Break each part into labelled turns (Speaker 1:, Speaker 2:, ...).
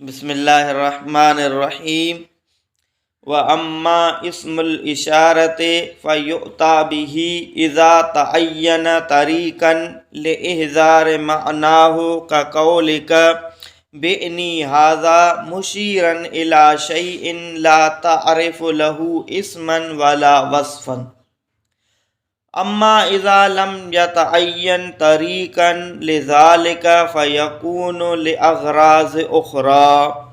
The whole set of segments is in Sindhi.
Speaker 1: بسم الله الرحمن الرحيم واما اسم الاشاره فيؤتى به اذا تعين طريقا لاهزار معناه كقولك بئني هذا مشيرا الى شيء لا تعرف له اسما ولا وصفا اما اذا لم يتعين طريقا لذلك فيكون لاغراض اخرى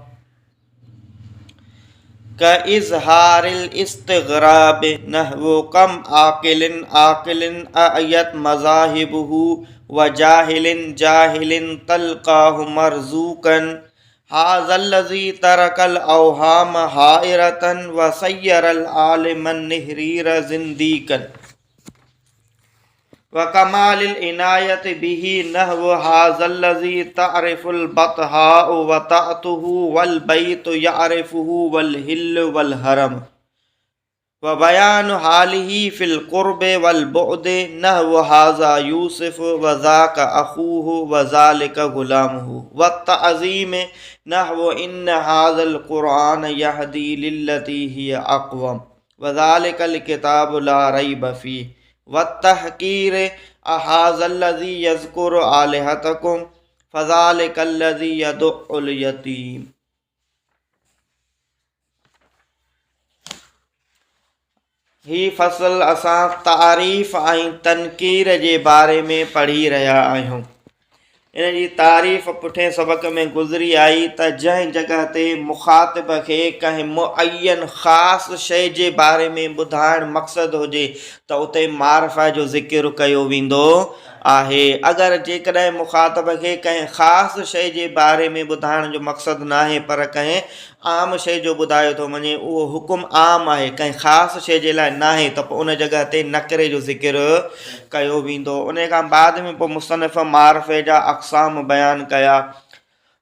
Speaker 1: كاظهار الاستغراب نحو كم عاقل عاقل اعيت مذاهبه وجاهل جاهل تلقاه مرزوقا هذا الذي ترك الاوهام حائرة وسير العالم النهرير زنديقا وڪمال العناية به نحو هذا الذي تعرف البطحاء وطأته والبيت يعرفه والهل والهرم وبيان حاله في القرب والبعد نحو هذا يوسف وذاك اخوه وذلك غلامه والتعظيم نحو ان هذا القرآن يهدي للتي هي اقوم وذلك الكتاب لا ريب فيه والتحقير اهذا الذي يذكر آلهتكم فذلك الذي يدع اليتيم هي فصل اسان تعريف ۽ تنڪير جي باري ۾ پڙهي رهيا آهيون. ان جي تعريف پٺئين سبق ۾ گذري آئي ته جنهن جڳهه تي مخاطب کي ڪنهن معين خاص شيء جي باري ۾ ٻڌائڻ مقصد هجي ته اتي معرفه جو ذڪر ڪيو ويندو آهي. اگر جيڪڏهن مخاطب کي ڪنهن خاص شيء جي باري ۾ ٻڌائڻ جو مقصد ناهي پر ڪنهن عام شيء جو ٻڌايو ٿو وڃي اهو حڪم عام آهي ڪنهن خاص شيء جي لاء ناهي ته پوء ان جڳهه تي نڪري جو ذڪر ڪيو ويندو. انهيء کان بعد ۾ پوء مصنف معرفي جا اقسام بيان ڪيا.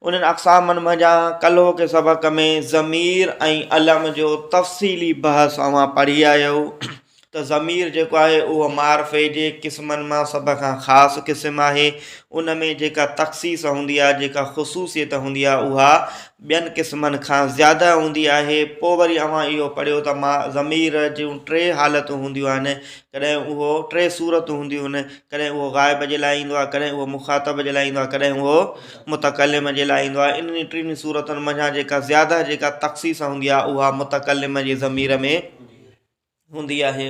Speaker 1: انهن اقسامن منجهان ڪلهوڪي سبق ۾ ضمير ۽ علم جو تفصيلي بحث اوهان پڙهي آيا آهيو ته ضمير جيڪو آهي اهو معرفي جي قسمن مان سڀ کان خاص قسم آهي ان ۾ جيڪا تخصيص هوندي آهي جيڪا خصوصيت هوندي آهي اها ٻين قسمن کان زياده هوندي آهي پوء وري اوهان اهو پڙهيو ته ما ضمير جون ٽي حالتون هونديون آهن ڪڏهن اهو ٽي صورتون هونديون آهن ڪڏهن اهو غائب جي لاء ايندو آهي ڪڏهن اهو مخاطب جي لاء ايندو آهي ڪڏهن اهو متڪلم جي لاء ايندو آهي انهن ٽنهي صورتن منجهان جيڪا زياده جيڪا تخصيص هوندي آهي اها متڪلم جي ضمير ۾ هوندي آهي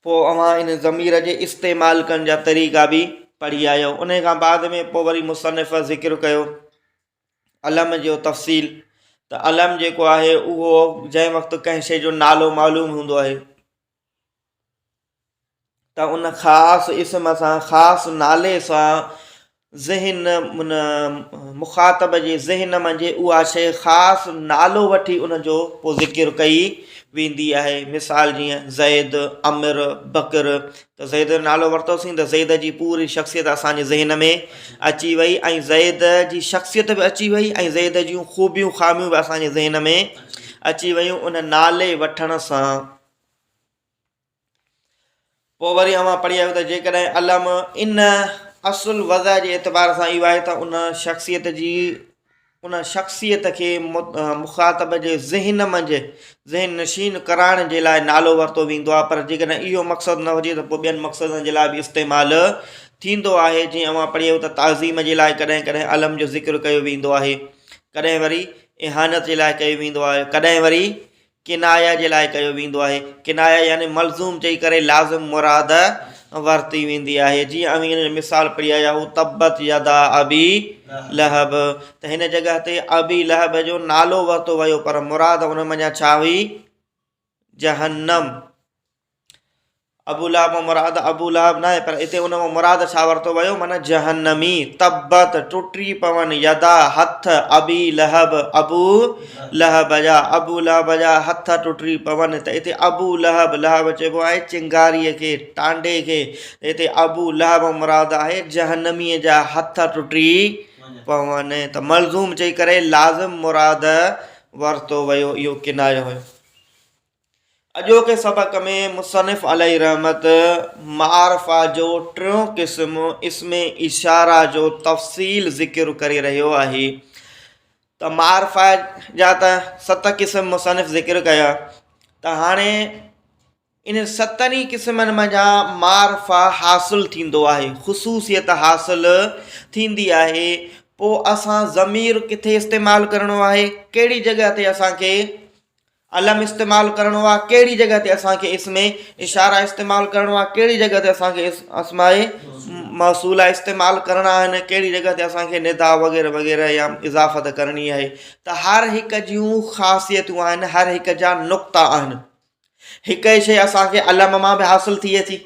Speaker 1: پوء اوهان ان ضمير جي استعمال ڪرڻ جا طريقا به پڙهي آيو ان کان بعد ۾ پوء وري مصنف ذڪر ڪيو علم جو تفصيل ته علم جيڪو آهي اهو جنهن وقت ڪنهن شيء جو نالو معلوم هوندو آهي ته ان خاص اسم سان خاص نالي سان ذهن ان مخاطب جي ذهن منجهه اها شيء خاص نالو وٺي ان جو پوء ذڪر ڪئي ويندي آهي مثال جيئن زيد عمر بڪر ته زيد جو نالو ورتوسين ته زيد جي پوري شخصيت اسانجي ذهن ۾ اچي وئي ۽ زيد جي شخصيت به اچي وئي ۽ زيد جون خوبيون خاميون به اسانجي ذهن ۾ اچي ويون ان نالي وٺڻ سان پوء وري اوهان پڙهي آيو ته جيڪڏهن علم ان اصل وضع جي اعتبار سان اهو آهي ته ان شخصيت جي ان شخصيت کي مخاطب جي ذهن منجهه ذهن نشين ڪرائڻ جي لاء نالو ورتو ويندو آهي پر جيڪڏهن اهو مقصد نه هجي ته پوء ٻين مقصدن جي لاء به استعمال ٿيندو آهي جيئن اوهان پڙهي آيو ته تعظيم جي لاء ڪڏهن ڪڏهن علم جو ذڪر ڪيو ويندو آهي ڪڏهن وري اهانت جي لاء ڪيو ويندو آهي ڪڏهن وري ڪنايه جي لاء ڪيو ويندو آهي. ڪنايه يعني ملزوم چئي ڪري لازم مراد ورتي ويندي آهي. جيئن اوهين ان جو مثال پڙهي آيا آهيو تبت يدا ابي لهب ته هن جڳهه تي ابي لهب جو نالو ورتو ويو پر مراد ان منجهان ڇا هئي؟ جهنم. ابو لهب مان مراد ابو لهب ناهي پر اتي ان مان مراد ڇا ورتو ويو معنيٰ جهنمي تبت ٽٽي پون يدا هٿ ابي لهب ابو لهب جا ابو لهب جا هٿ ٽٽي پون ته اتي ابو لهب لهب چئبو آهي چنگاريء کي ٽانڊي کي اتي ابو لهب مان مراد آهي جهنمي جا هٿ ٽٽي پون ته ملزوم چئي ڪري لازم مراد ورتو ويو اهو ڪنايو هيو. اڄوڪي سبق ۾ مصنف عليه الرحمت معرفه جو ٽيون قسم اسم اشاره جو تفصيل ذڪر ڪري رهيو آهي. ته معرفه جا ته ست قسم مصنف ذڪر ڪيا ته هاڻي انهن ستن ئي قسمن منجهان معرفه حاصل ٿيندو آهي، خصوصيت حاصل ٿيندي آهي، پوء اسان ضمير ڪٿي استعمال ڪرڻو آهي، ڪهڙي جڳهه تي اسان کي علم استعمال ڪرڻو آهي، ڪهڙي جڳهه تي اسان کي اسم اشاره استعمال ڪرڻو آهي، ڪهڙي جڳهه تي اسان کي اسماء موصوله استعمال ڪرڻا آهن، ڪهڙي جڳهه تي اسان کي ندا وغيره وغيره يا اضافت ڪرڻي آهي ته هر هڪ جون خاصيتون آهن، هر هڪ جا نقطا آهن. هڪ ئي شيء اسان کي علم مان به حاصل ٿئي ٿي،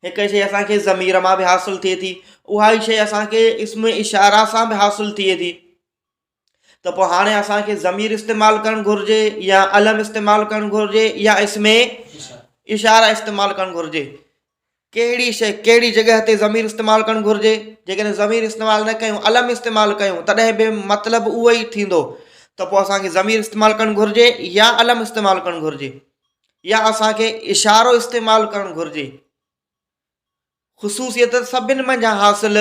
Speaker 1: هڪ ئي شيء اسان کي ضمير مان به حاصل ٿئي ٿي، اها ئي شيء اسان کي اسم اشاره سان به حاصل ٿئي ٿي. ته پوء هاڻي اسان کي ضمير استعمال ڪرڻ گهرجي يا علم استعمال ڪرڻ گهرجي يا اسم اشاره استعمال ڪرڻ گهرجي. ڪهڙي شيء ڪهڙي جڳهه تي ضمير استعمال ڪرڻ گهرجي؟ جيڪڏهن ضمير استعمال نه ڪيون علم استعمال ڪيون تڏهن به مطلب اهو ئي ٿيندو ته پوء اسان کي ضمير استعمال ڪرڻ گهرجي يا علم استعمال ڪرڻ گهرجي يا اسان کي اشارو استعمال ڪرڻ گهرجي. خصوصيت سڀن منجهان حاصل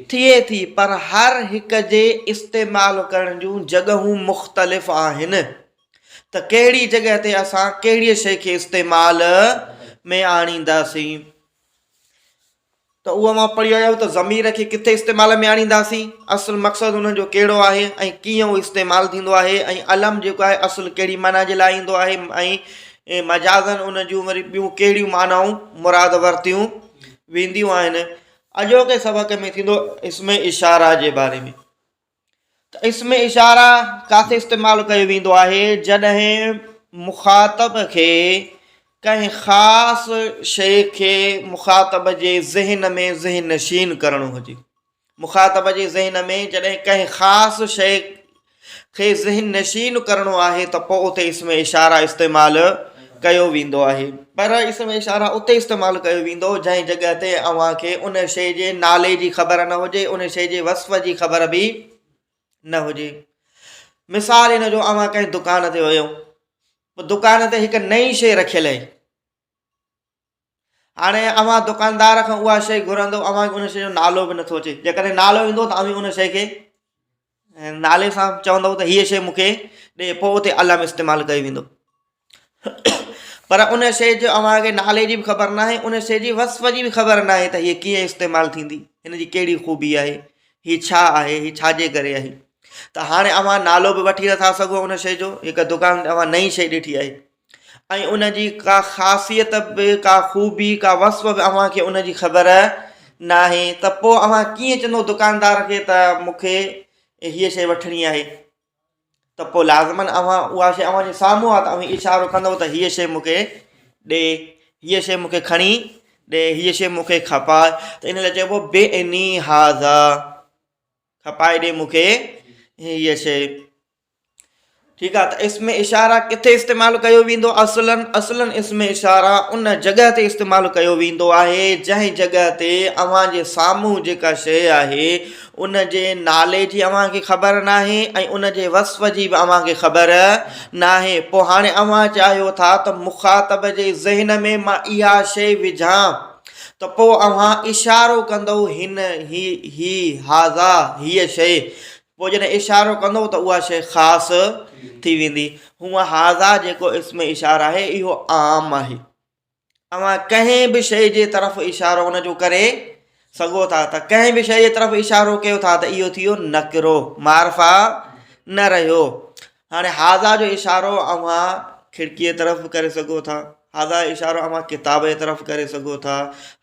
Speaker 1: ٿئي ٿي پر هر هڪ جي استعمال ڪرڻ جون جڳهون مختلف آهن. ته ڪهڙي جڳهه تي اسان ڪهڙيء شيء کي استعمال ۾ آڻينداسين. ته اهو مان پڙهي آيو ته ضمير کي ڪٿي استعمال ۾ آڻينداسين، اصل مقصد ان جو ڪهڙو آهي ۽ ڪيئن اهو استعمال ٿيندو آهي ۽ علم جيڪو آهي اصل ڪهڙي معنيٰ جي لاء ايندو آهي ۽ مجازن ان جون وري ٻيون ڪهڙيون معنائون مراد ورتيون وينديون آهن. اڄوڪي سبق ۾ ٿيندو اسم اشاره جي باري ۾. ته اسم اشاره ڪاٿي استعمال ڪيو ويندو آهي جڏهن مخاطب کي ڪنهن خاص شيء کي مخاطب جي ذهن ۾ ذهن نشين ڪرڻو هجي مخاطب جي ذهن ۾ جڏهن ڪنهن خاص شيء کي ذهن نشين ڪرڻو آهي ته پوء اتي اسم اشاره استعمال ڪيو ويندو آهي پر اسم اشاره اتي استعمال ڪيو ويندو جنهن جڳهه تي اوهان کي ان شيء جي نالي جي خبر نه هجي ان شيء جي وصف جي خبر به نه هجي مثال ان جو اوهان ڪنهن دڪان تي ويو پوء دڪان تي هڪ نئين شيء رکيل آهي هاڻي اوهان دڪاندار کان اها شيء گهرندو اوهان کي ان شيء جو نالو به نٿو اچي جيڪڏهن نالو ايندو ته اوهين ان شيء کي نالي سان چوندو ته هيء شيء مون کي ڏي پوء اتي علم استعمال ڪيو ويندو پر ان شيء جو اوهان کي نالي جي به خبر ناهي ان شيء جي وصف جي به خبر ناهي ته هيء ڪيئن استعمال ٿيندي هن جي ڪهڙي خوبي آهي هي ڇا آهي هي ڇا جي ڪري آهي ته هاڻي اوهان نالو به وٺي نٿا سگهو ان شيء جو هڪ دڪان تي اوهان نئين شيء ڏٺي آهي ۽ ان جي ڪا خاصيت به ڪا خوبي ڪا وصف به اوهان کي ان جي خبر ناهي ته پوء اوهان ڪيئن چوندو دڪاندار کي ته مون کي هيء شيء وٺڻي آهي ته پوء لازمن اوهان اها شيء اوهان جي سامهون آهي ته اوهين اشارو ڪندو ته هيء شيء مون کي ڏي هيء شيء مون کي کڻي ڏي هيء شيء مون کي کپاء ته ان لاء چئبو بعني هذا کپائي ڏي مون کي هيء شيء ٺيڪ آ ته اسم اشاره ڪٿي استعمال ڪيو ويندو اصلا اصلا اسم اشاره ان جڳهه تي استعمال ڪيو ويندو آهي جنهن جڳهه تي اوهان جي سامهون جيڪا شيء آهي ان جي نالي جي اوهان کي خبر ناهي ۽ ان جي وصف جي به اوهان کي خبر ناهي پوء هاڻي اوهان چاهيو ٿا ته مخاطب جي ذهن ۾ مان اها شيء وجهان ته پوء اوهان اشارو ڪندو هن هي هي هذا هيء شيء پوء جڏهن اشارو ڪندو ته اها شيء خاص ٿي ويندي. هونء هذا جيڪو اسم اشاره آهي اهو عام آهي. اوهان ڪنهن به شيء جي طرف اشارو ان جو ڪري سگهو ٿا ته ڪنهن به شيء جي طرف اشارو ڪيو ٿا ته اهو ٿي ويو نڪرو معرفه نه رهيو. هاڻي هذا جو اشارو اوهان کڙڪيء طرف به ڪري سگهو ٿا. هذا جو اشارو اوهان ڪتاب جي طرف ڪري سگهو ٿا.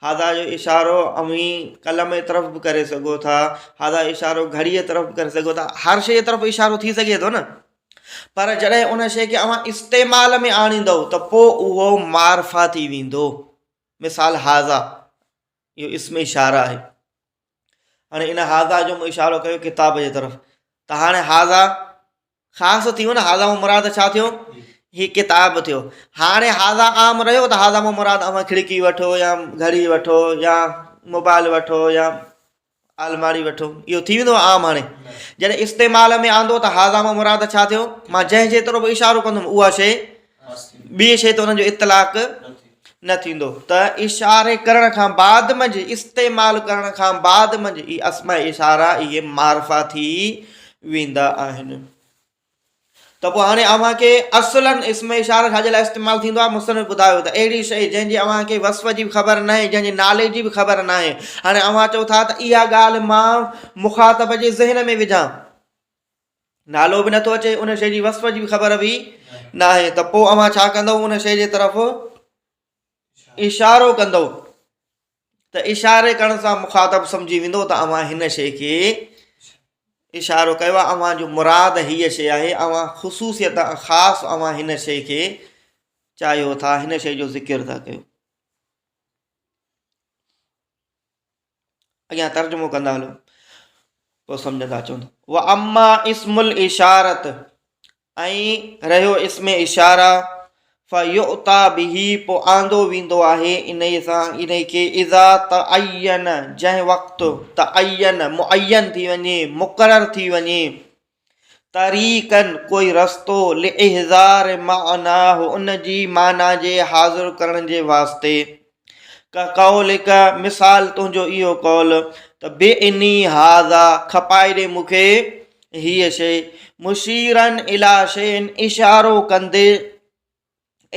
Speaker 1: هذا جو اشارو اوهين قلم جي طرف به ڪري سگهو ٿا. هذا جو اشارو گهڙيء طرف به ڪري سگهو ٿا. هر شيء جي طرف اشارو ٿي سگهي ٿو نه. پر جڏهن ان شيء کي اوهان استعمال ۾ آڻيندؤ ته پوء اهو معرفه ٿي ويندو. مثال هذا اهو اسم اشاره آهي. هاڻي ان هذا جو مون اشارو ڪيو ڪتاب جي طرف ته هاڻي هذا خاص ٿي ويو نه هذا مان مراد ڇا ٿيو هي ڪتاب ٿيو هاڻي هذا عام رهيو ته هذا مان مراد اوهان کڙڪي وٺو يا گهڙي وٺو يا موبائل وٺو يا الماڙي وٺو اهو ٿي ويندو عام هاڻي جڏهن استعمال ۾ آندو ته هذا مان مراد ڇا ٿيو مان جنهن جي طرف اشارو ڪندم اها شيء ٻي شيء تي ان جو اطلاق نه ٿيندو ته اشاري ڪرڻ کان بعد منجھ استعمال ڪرڻ کان بعد منجھ اي اسماء اشارا اهي معرفا ٿي ويندا آهن. ته پوء هاڻي اوهان کي اصلاً اسم اشاره ڇا جي لاء استعمال ٿيندو آهي؟ مصنف ٻڌايو ته اهڙي شيء جنهن جي اوهان کي وصف جي به خبر ناهي، جنهن جي نالي جي به خبر ناهي، هاڻي اوهان چئو ٿا ته اها ڳالهه مان مخاطب جي ذهن ۾ وجهان، نالو به نٿو اچي، ان شيء جي وصف جي به خبر به ناهي، ته پوء اوهان ڇا ڪندؤ؟ ان شيء جي طرف اشارو ڪندؤ ته اشاري ڪرڻ سان مخاطب سمجهي ويندو ته اوهان هن شيء کي اشارو ڪيو آهي، اوهان جو مراد هيء شيء آهي، اوهان خصوصيت خاص اوهان هن شيء کي چاهيو ٿا، هن شيء جو ذڪر ٿا ڪيو. اڳيان ترجمو ڪندا هلو پوء سمجهندا اچون ٿا. واما اسم الاشارت ۽ رهيو اسم اشاره فيؤتي به پوء آندو ويندو آهي انهيء سان انهيء کي اذا تعين جنهن وقت تعين معين ٿي وڃي مقرر ٿي وڃي طريقا ڪوئي رستو لاحضار معناه ان جي معنيٰ جي حاضر ڪرڻ جي واسطي ڪقولڪ مثال تنهنجو اهو قول ته بعني هذا کپائي ڏي مون کي هيء شيء مشيرا الي شيء اشارو ڪندي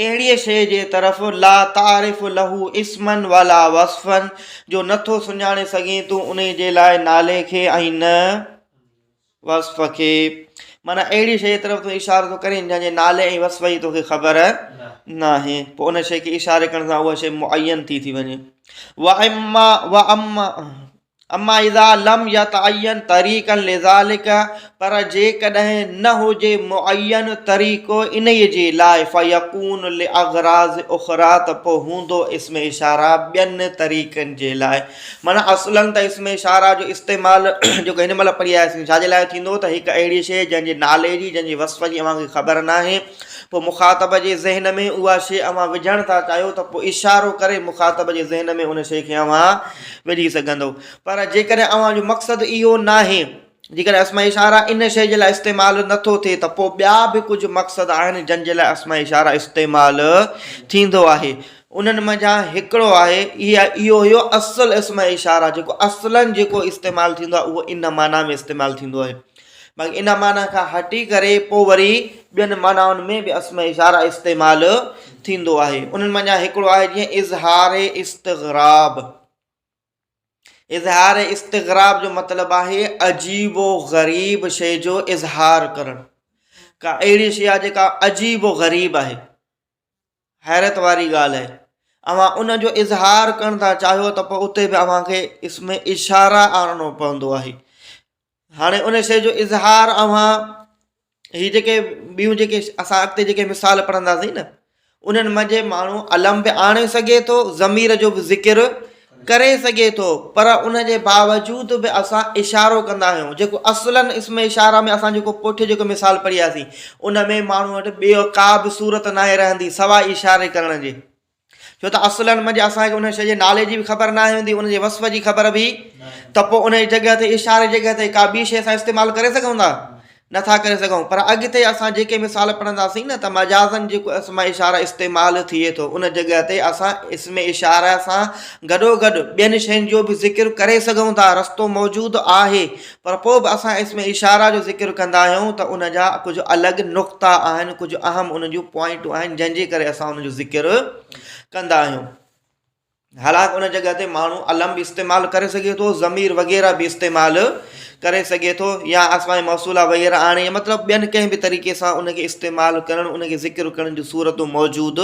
Speaker 1: اهڙيء شيء جي طرف لا تعرف له اسما ولا وصفا جو نٿو سڃاڻي سگهين تون انهي جي لاء نالي کي ۽ نه وصف کي معنيٰ اهڙي شيء جي طرف تون اشارو ٿو ڪرين جنهن جي نالي ۽ وصف جي توکي خبر ناهي پوء ان شيء کي اشاري ڪرڻ سان اها شيء معين ٿي ٿي وڃي واما واما اما اذا لم يتعين طريقا لذلك پر جيڪڏهن نه هجي معين طريقو انهيء جي لاء فيڪون لاغراض اخريٰ ته پوء هوندو اسم اشاره ٻين طريقن جي لاء معنيٰ اصلاً ته اسم اشاره جو استعمال جيڪو هن مهل پڙهي آياسين ڇا جي لاء ٿيندو ته هڪ اهڙي شيء جنهن جي نالي جي جنهن جي وصف جي اوهان کي خبر ناهي پوء مخاطب جي ذهن ۾ اها شيء اوهان وجهڻ ٿا چاهيو ته پوء اشارو ڪري مخاطب جي ذهن ۾ ان شيء کي اوهان وجهي سگهندو پر جيڪڏهن اوهان جو مقصد اهو ناهي جيڪڏهن اسم اشاره ان شيء جي لاء استعمال نٿو ٿئي ته پوء ٻيا به ڪجهه مقصد آهن جن جي لاء اسم اشاره استعمال ٿيندو آهي انهن منجهان هڪڙو آهي اهو هيو اصل اسم اشاره جيڪو اصلاً جيڪو استعمال ٿيندو آهي اهو ان معنيٰ ۾ استعمال ٿيندو آهي باقي ان معنيٰ کان هٽي ڪري پوء وري ٻين معنائن ۾ به اسم اشاره استعمال ٿيندو آهي انهن منجهان هڪڙو آهي جيئن اظهار استغراب اظهار استغراب جو مطلب آهي عجيب و غريب شيء جو اظهار ڪرڻ ڪا اهڙي شيء آهي جيڪا عجيب و غريب آهي حيرت واري ڳالهه آهي اوهان ان جو اظهار ڪرڻ ٿا چاهيو ته پوء اتي به اوهان کي اسم اشاره آڻڻو پوندو آهي هاڻي ان شيء جو اظهار اوهان هي جيڪي ٻيون جيڪي اسان اڳتي جيڪي مثال پڙهنداسين نه انهن منجهه ماڻهو علم به آڻي سگهي ٿو ضمير جو به ذڪر ڪري سگهي ٿو پر ان جي باوجود به اسان اشارو ڪندا آهيون جيڪو اصلا اسم اشاره ۾ اسان جيڪو پوٺي جيڪو مثال پڙهياسين ان ۾ ماڻهو وٽ ٻيو ڪا به صورت ناهي رهندي سواء اشاري ڪرڻ جي ڇو ته اصلاً منجهه اسان کي ان شيء جي نالي جي به خبر ناهي هوندي، ان جي وصف جي خبر به ته پوء ان جي جڳهه تي اشاري جي جڳهه تي ڪا ٻي شيء اسان استعمال ڪري سگهون ٿا؟ نه ٿا ڪري سگهون. پر اڳتي اسان جيڪي مثال پڙهنداسين نه ته مجازاً جيڪو اسم اشاره استعمال ٿئي ٿو ان جڳهه تي اسان اسم اشاره سان گڏوگڏ ٻين شين جو به ذڪر ڪري سگهون ٿا، رستو موجود آهي. پر پوء به اسان اسم اشاره جو ذڪر ڪندا آهيون ته ان جا ڪجهه الڳ نقطا آهن، ڪجهه اهم ان جون پوائنٽون آهن جنهن جي ڪري اسان ان جو ذڪر ڪندا آهيون. حالانڪ ان جڳهه تي ماڻهو علم به استعمال ڪري سگهي ٿو، ضمير وغيره به استعمال ڪري سگهي ٿو يا اسماء موصوله وغيره آڻي يا مطلب ٻين ڪنهن به طريقي سان ان کي استعمال ڪرڻ ان کي ذڪر ڪرڻ جون صورتون موجود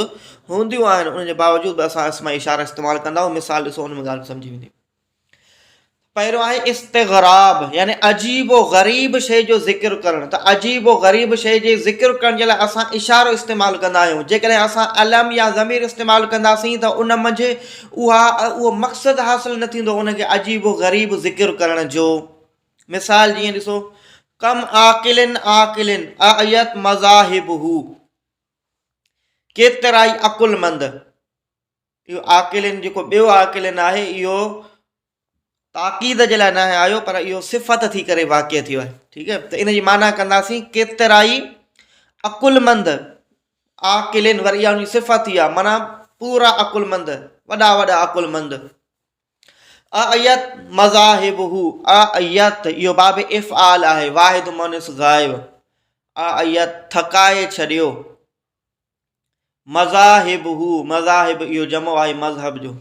Speaker 1: هونديون آهن ان جي باوجود به اسان اسماء اشاره استعمال ڪندا آهيون. مثال ڏسو ان ۾ ڳالهه سمجهي ويندي. پهريون آهي استغراب يعني عجيب و غريب شيء جو ذڪر ڪرڻ ته عجيب و غريب شيء جي ذڪر ڪرڻ جي لاء اسان اشارو استعمال ڪندا آهيون جيڪڏهن اسان علم يا ضمير استعمال ڪنداسين ته ان منجهه اها اهو مقصد حاصل نه ٿيندو ان کي عجيب و غريب ذڪر ڪرڻ جو مثال جيئن ڏسو ڪم عاقل عاقل اعيت مذاهبه ڪيترائي عقلمند اهو عاقلين جيڪو ٻيو عاقلين آهي اهو تاڪيد جي لاء ناهي آيو پر اهو صفت ٿي ڪري واقع ٿيو آهي ٺيڪ آهي ته ان جي معنيٰ ڪنداسين ڪيترائي عقلمند عاقلين وري اها ان جي صفت ٿي آهي معنيٰ پورا عقلمند وڏا وڏا عقلمند. اعيت مذاهبه، اعيت اهو باب افعال آهي، واحد مؤنث غائب، اعيت ٿڪائي ڇڏيو، مذاهبه، مذاهب اهو جمع آهي مذهب جو،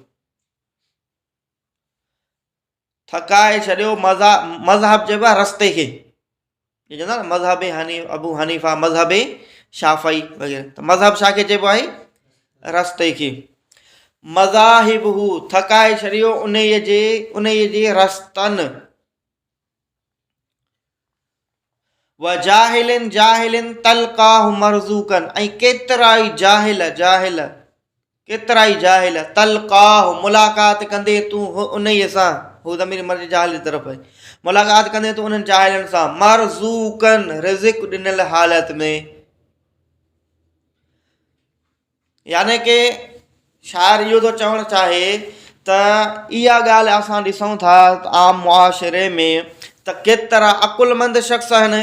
Speaker 1: ٿڪائي ڇڏيو، مذهب چئبو آهي رستي کي، چوندا نه مذهب حني ابو حنيفه مذهب شافعي وغيره ته مذهب ڇا کي چئبو آهي رستي کي مذاهب هو ٿڪائي ڇڏيو انهيء جي انهيء جي رستن وجاهل جاهل تلقاه مرزوقا ۽ ڪيترائي جاهل جاهل ڪيترائي جاهل، تلقاه، ملاقات ڪندين تون هو انهيء سان، هو ضمير مرجع جاهل جي طرف آهي، ملاقات ڪندين تون انهن جاهلن سان، مرزوقا، رزق ڏنل حالت ۾. يعني ڪي شاعر اهو ٿو چوڻ چاهي ته اها ڳالهه اسان ڏسون ٿا عام معاشري ۾ ته ڪيترا عقلمند شخص آهن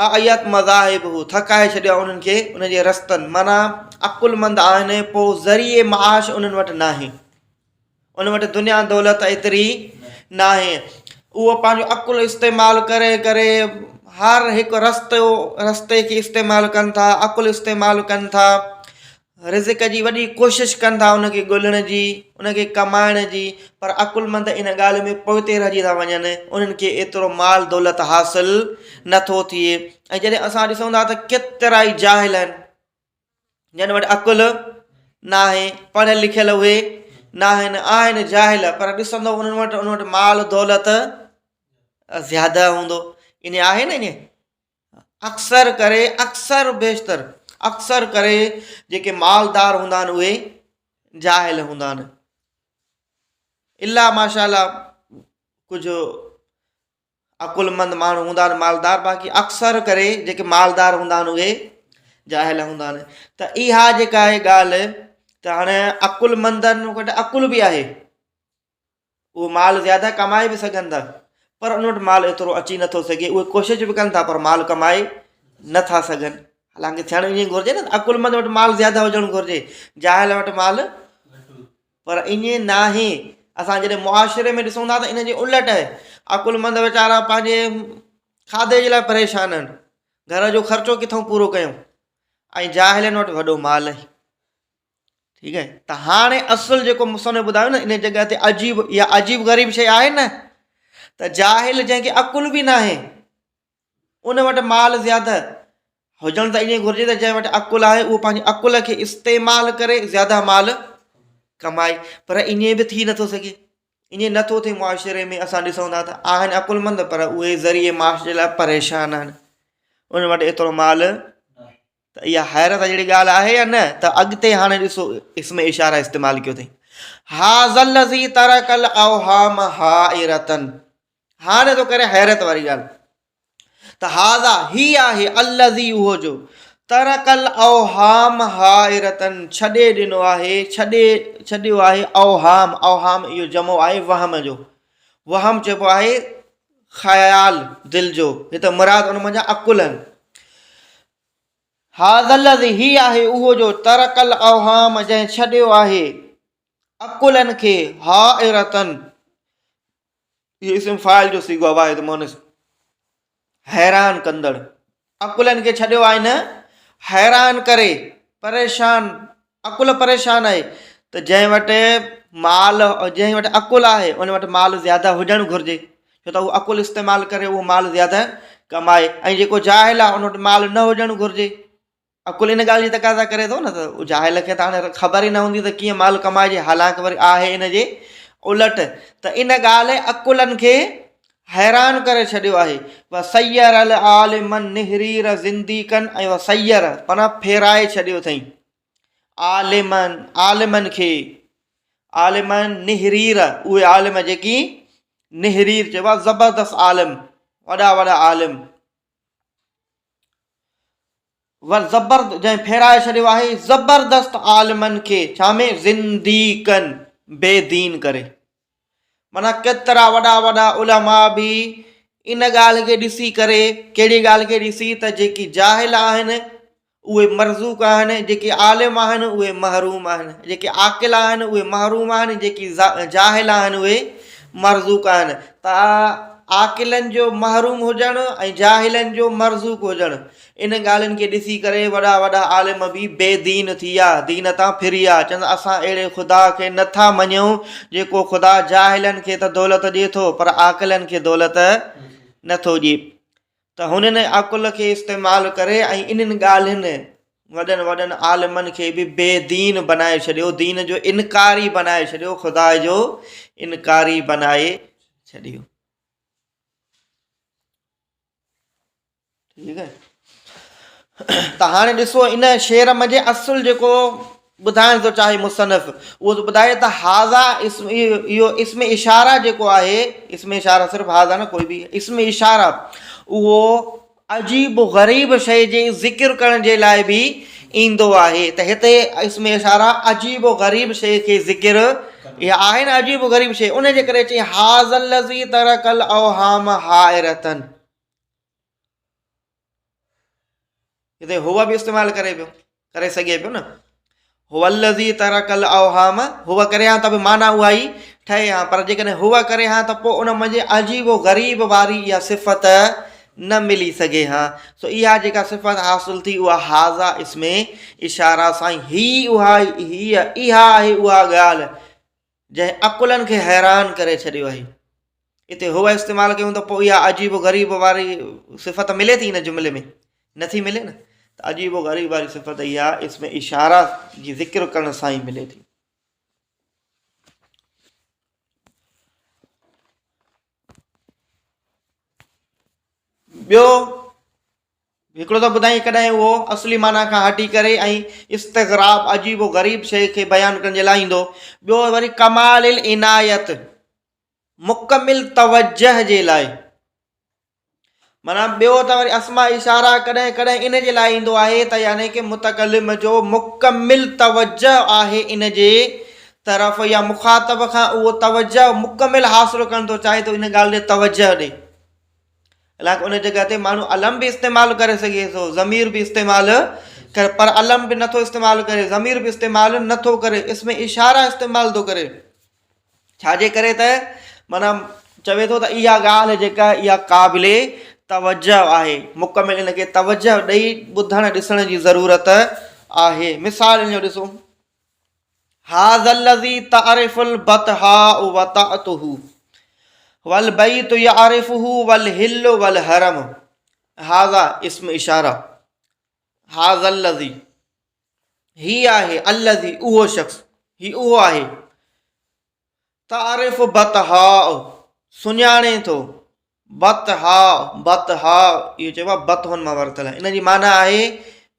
Speaker 1: اعيت مذاهبه، ٿڪائي ڇڏيو آهي انهن کي انهن جي رستن، معنيٰ عقلمند آهن پوء ذريعي معاش انهن وٽ ناهي، انهن وٽ دنيا دولت ايتري ناهي، اهو پنهنجو عقل استعمال ڪري ڪري هر هڪ رستو رستي کي استعمال ڪن ٿا، عقل استعمال ڪن ٿا. رزق جي وڏي ڪوشش ڪن ٿا ان کي ڳولڻ جي ان کي ڪمائڻ جي پر عقلمند ان ڳالهه ۾ پوئتي رهجي ٿا وڃن انهن کي ايترو مال دولت حاصل نٿو ٿئي ۽ جڏهن اسان ڏسون ٿا ته ڪيترا ئي جاهل آهن جن وٽ عقل ناهي پڙهيل لکيل اهي ناهن آهن جاهل پر ڏسندو انهن وٽ انهن وٽ مال دولت زياده هوندو ان آهي نه ائين اڪثر ڪري اڪثر بيشتر اڪثر ڪري جيڪي مالدار هوندا آهن اهي جاهل هوندا آهن الا ماشاء الله ڪجهه عقلمند ماڻهو هوندا آهن مالدار باقي اڪثر ڪري جيڪي مالدار هوندا آهن اهي جاهل هوندا آهن ته اها جيڪا آهي ڳالهه ته هاڻي عقلمندن وٽ عقل به آهي اهو مال زياده ڪمائي به سگهن ٿا پر ان وٽ مال ايترو اچي نٿو سگهي اهي ڪوشش به ڪن ٿا پر مال ڪمائي نٿا سگهن حالانڪه ٿيڻ ائين گهرجي نه عقلمند وٽ مال زياده هجڻ گهرجي جاهل وٽ مال پر ائين ناهي اسان جڏهن معاشري ۾ ڏسون ٿا ته ان جي الٽ آهي عقلمند ويچارا پنهنجي کاڌي جي لاء پريشان آهن گهر جو خرچو ڪٿان پورو ڪيون ۽ جاهلن وٽ وڏو مال آهي ٺيڪ آهي ته هاڻي اصل جيڪو مصنف ٻڌايو نه ان جڳهه تي عجيب يا عجيب غريب شيء آهي نه ته جاهل جنهن کي عقل به ناهي ان وٽ مال زياده هجڻ ته ائين گهرجي ته جنهن وٽ عقل آهي اهو پنهنجي عقل کي استعمال ڪري زياده مال ڪمائي پر ائين به ٿي نٿو سگهي ائين نٿو ٿئي معاشري ۾ اسان ڏسون ٿا ته آهن عقلمند پر اهي ذريعي معاش جي لاء پريشان آهن ان وٽ ايترو مال ته اها حيرت جهڙي ڳالهه آهي يا نه ته اڳتي هاڻي ڏسو اسم اشاره استعمال ڪيو اٿئي هاذا الذي ترك الاوهام حائرة هاڻي ٿو ڪري حيرت واري ڳالهه ته هاذا هي آهي الذي اهو جو ترڪ الاوهام حائرة ڇڏي ڏنو آهي ڇڏي ڇڏيو آهي اوهام اوهام اهو جمع آهي وهم جو وهم چئبو آهي خيال دل جو هت مراد ان منجهان عقل آهن هذا الذي هي آهي اهو جو ترڪ الاوهام جنهن ڇڏيو آهي عقلن کي حائرة اهو اسم فاعل جو صيغو واحد مؤنث حيران ڪندڙ عقلن کي ڇڏيو آهي نه حيران ڪري پريشان عقل پريشان آهي ته جنهن وٽ مال جنهن وٽ عقل آهي ان وٽ مال زياده هجڻ گهرجي ڇو ته اهو عقل استعمال ڪري اهو مال زياده ڪمائي ۽ جيڪو جاهل آهي ان وٽ مال نه هجڻ گهرجي عقل ان ڳالهه جي تقاضا ڪري ٿو نه ته جاهل کي ته هاڻي خبر ئي نه هوندي ته ڪيئن مال ڪمائجي حالانڪ وري آهي ان جي الٽ ته ان ڳالهه عقلن کي حيران ڪري ڇڏيو آهي وسير العالم النهرير زنديقا ۽ وسير معنيٰ ڦيرائي ڇڏيو اٿئي عالمن عالمن کي عالمن نهرير اهي عالم جيڪي نهرير چئبو آهي زبردست عالم وڏا وڏا عالم ور زبرد جنهن ڦيرائي ڇڏيو آهي زبردست عالمن کي ڇا ۾ زنديقن بي دين ڪري معنيٰ ڪيترا وڏا وڏا علماء به ان ڳالهه کي ڏسي ڪري ڪهڙي ڳالهه کي ڏسي ته جيڪي جاهل آهن اهي مرزوق آهن جيڪي عالم آهن اهي محروم آهن جيڪي عاقل آهن اهي محروم آهن جيڪي جاهل آهن اهي مرزوق آهن. ته عاقلن جو محروم هجڻ ۽ جاهلن جو مرزوق هجڻ، ان ڳالهين کي ڏسي ڪري وڏا وڏا عالم به بي دين ٿي ويا، دين تان ڦري ويا، چون ته اسان اهڙي خدا کي نه ٿا مڃيون جيڪو خدا جاهلن کي ته دولت ڏئي ٿو پر عاقلن کي دولت نه ٿو ڏئي. ته هنن عقل کي استعمال ڪري ۽ انهن ڳالهين وڏن وڏن عالمن کي به بي دين بنائي ڇڏيو، دين جو انڪاري بنائي ڇڏيو، خدا جو انڪاري بنائي ڇڏيو. ٺيڪ آهي ته هاڻي ڏسو ان شعر منجهه اصل جيڪو ٻڌائڻ ٿو چاهي مصنف اهو ٿو ٻڌائي ته هذا اسم اهو اسم اشاره جيڪو آهي اسم اشاره صرف هذا نه ڪوئي به اسم اشاره اهو عجيب و غريب شيء جي ذڪر ڪرڻ جي لاء به ايندو آهي ته هتي اسم اشاره عجيب و غريب شيء کي ذڪر اها آهي نه عجيب و غريب شيء ان جي ڪري چئي هذا الذي ترك الاوهام حائرة هتي هو به استعمال ڪري پيو ڪري سگهي پيو نه هو الذي ترك الاوهام هو ڪري ها ته به معنيٰ اها ئي ٺهي ها پر جيڪڏهن هو ڪري ها ته پوء ان منجهه عجيب و غريب واري اها صفت نه ملي سگهي ها سو اها جيڪا صفت حاصل ٿي اها هذا اسم اشاره سائين هي اها هي اها آهي اها ڳالهه جنهن عقلن کي حيران ڪري ڇڏيو آهي. اتي هو استعمال ڪيون ته پوء اها عجيب و غريب واري صفت ملي ٿي هن جملي ۾ نٿي ملي نه ته عجيب و غريب واري صفت اها اسم اشاره جي ذڪر ڪرڻ سان ئي ملي ٿي. ٻيو هڪڙو ته ٻڌائين ڪڏهن اهو اصلي معنيٰ کان هٽي ڪري ۽ استغراب، عجيب و غريب شيء کي بيان ڪرڻ جي لاء ايندو. ٻيو وري ڪمال العنايت، مڪمل توجه جي لاء. معنيٰ ٻيو ته وري اسماء اشاره ڪڏهن ڪڏهن ان جي لاء ايندو آهي ته يعني ڪه متڪلم جو مڪمل توجه آهي ان جي طرف يا مخاطب کان اهو توجه مڪمل حاصل ڪرڻ ٿو چاهي ته ان ڳالهه ڏي توجه ڏي. حالانڪ ان جڳهه تي ماڻهو علم به استعمال ڪري سگهي ٿو ضمير به استعمال ڪري پر علم به نٿو استعمال ڪري ضمير به استعمال نٿو ڪري اسم اشاره استعمال ٿو ڪري ڇاجي ڪري ته معنيٰ چوي ٿو ته اها ڳالهه جيڪا اها قابل توجه آهي مڪمل ان کي توجه ڏئي ٻڌڻ ڏسڻ جي ضرورت آهي مثال ان جو ڏسو هذا الذي تعرف البطحاء وطأته والبيت يعرفه والهل والحرم هذا اسم اشاره هذا الذي هي آهي الذي اهو شخص هي اهو آهي تعرف بطحاء سڃاڻي ٿو بطحاء بطحاء اهو چئبو آهي بطحن مان ورتل آهي ان جي معنيٰ آهي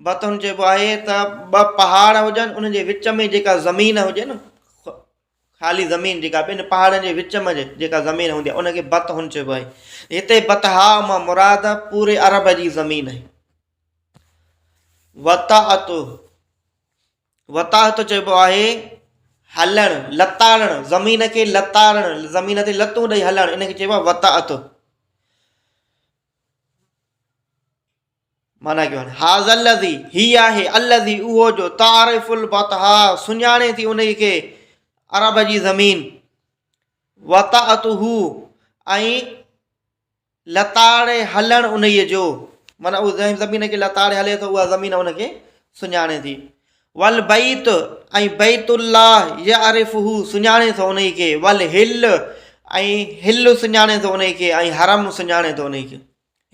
Speaker 1: بطحن چئبو آهي ته ٻه پهاڙ هجن انهن جي وچ ۾ جيڪا زمين هجي نه خالي زمين جيڪا ٻن پهاڙن جي وچ ۾ جيڪا زمين هوندي آهي ان کي بطحن چئبو آهي هتي بطحاء مان مراد پوري عرب جي زمين آهي وطاعت وطاعت چئبو آهي هلڻ، لتاڙڻ، زمين کي لتاڙڻ، زمين تي لتون ڏئي هلڻ، ان کي چئبو آهي وطاعت. معنيٰ ڪيو آهي هاذا الذي هي آهي الذي اهو جو تعرف البطحاء سڃاڻي ٿي انهي کي عرب جي زمين وطاعته ۽ لتاڙي هلڻ انهيء جو، معنيٰ اهو جنهن زمين کي لتاڙي هلي ٿو اها زمين ان کي سڃاڻي ٿي. والبيت ۽ بيت الله يعرفه سڃاڻي ٿو انهيء کي، والحل ۽ حل سڃاڻي ٿو انهيء کي ۽ حرم سڃاڻي ٿو انهيء کي.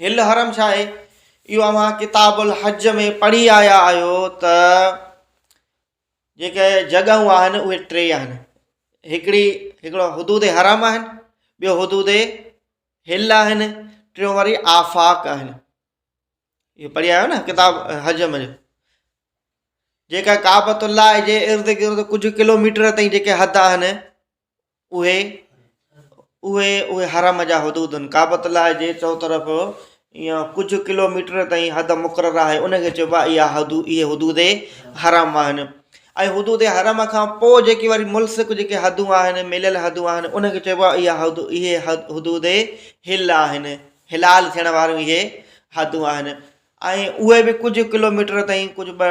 Speaker 1: حل حرم ڇا آهي؟ اهو اوهان ڪتاب الحج ۾ پڙهي آيا آهيو ته جيڪي جڳهون آهن اهي ٽي آهن. هڪڙي هڪڙو حدود حرم آهن، ٻيو حدود هل آهن، ٽيون وري آفاق آهن. اهو پڙهي آيو نه ڪتاب حج ۾ جيڪا ڪعبت الله جي ارد گرد ڪجهه ڪلوميٽر تائين جيڪي حد آهن اهي اهي اهي حرم جا حدود آهن ڪعبت الله جي چوطرف يا ڪجهه ڪلوميٽر تائين حد مقرر آهي ان کي چئبو آهي اها حد اهي حدود حرم آهن ۽ حدود حرم کان پوء جيڪي وري ملصق جيڪي حدون آهن مليل حدون آهن ان کي چئبو آهي اها حد اهي حدود حل آهن حلال ٿيڻ واريون اهي حدون آهن. ۽ اهي به ڪجهه ڪلوميٽر تائين ڪجهه ٻه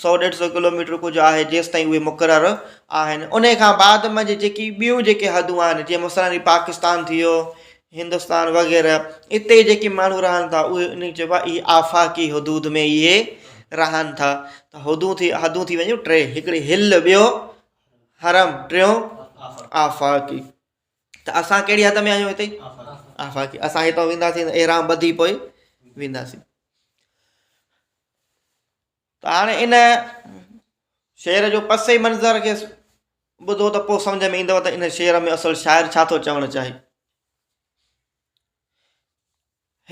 Speaker 1: سو ڏيڍ سو ڪلوميٽر ڪجهه آهي جيستائين اهي مقرر آهن ان کان بعد منجهه جيڪي ٻيون جيڪي حدون آهن جيئن مثلاً هي پاڪستان ٿي ويو هندستان وغيره اتي جيڪي ماڻهو رهن ٿا اهي ان کي چئبو آهي اهي آفاقي حدود ۾ اهي رهن ٿا ته حدون ٿي حدون ٿي ويون ٽي هڪڙي هل ٻيو حرم ٽيون آفاقي ته اسان ڪهڙي حد ۾ آهيون هتي آفاقي اسان هتان وينداسين احرام ٻڌي پوء وينداسين ته هاڻي ان شعر جو پس منظر کي ٻڌو ته پوء سمجھ ۾ ايندو ته ان شعر ۾ اصل شاعر ڇا ٿو چوڻ چاهي.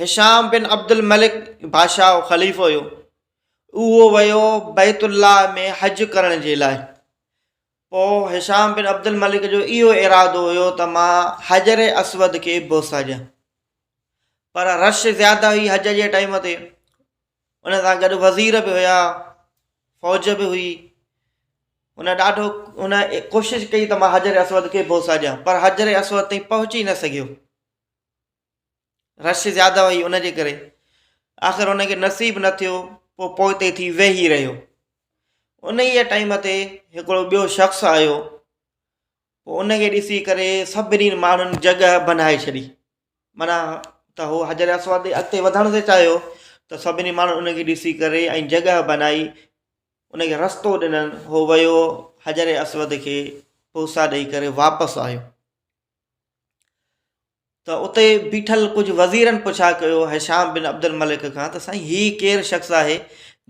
Speaker 1: هشام بن عبدالملڪ بادشاهه خليفو هيو اهو ويو بيت الله ۾ حج ڪرڻ جي لاء پوء هشام بن عبدالملڪ جو اهو ارادو هيو ته مان حجر اسود کي بوسا ڏيان پر رش زياده هئي حج جي ٽائيم تي ان سان گڏ وزير به هيا، فوج به هئي. هن ڏاڍو هن ڪوشش ڪئي ته مان حجر اسود کي بوسا ڏيان پر حجر اسود تائين پهچي نه سگهيو. رش زياده هئي ان جي ڪري آخر هن کي نصيب نه ٿيو پوء پوئتي ٿي ويهي رهيو. انهيء ٽائيم تي هڪڙو ٻيو شخص آيو پوء ان کي ڏسي ڪري سڀني ماڻهن جڳهه بنائي ڇڏي. معنيٰ ته هو حجر اسود ڏي اڳتي وڌڻ ٿي چاهيو ته سڀني ماڻهن ان کي ڏسي ڪري ۽ جڳهه بنائي ان کي رستو ڏنن هو ويو حجر اسود کي بوسا ڏئي ڪري واپس آيو ته اتي بيٺل ڪجهه وزيرن پڇا ڪيو هشام بن عبدالملڪ کان ته سائين هي ڪير شخص آهي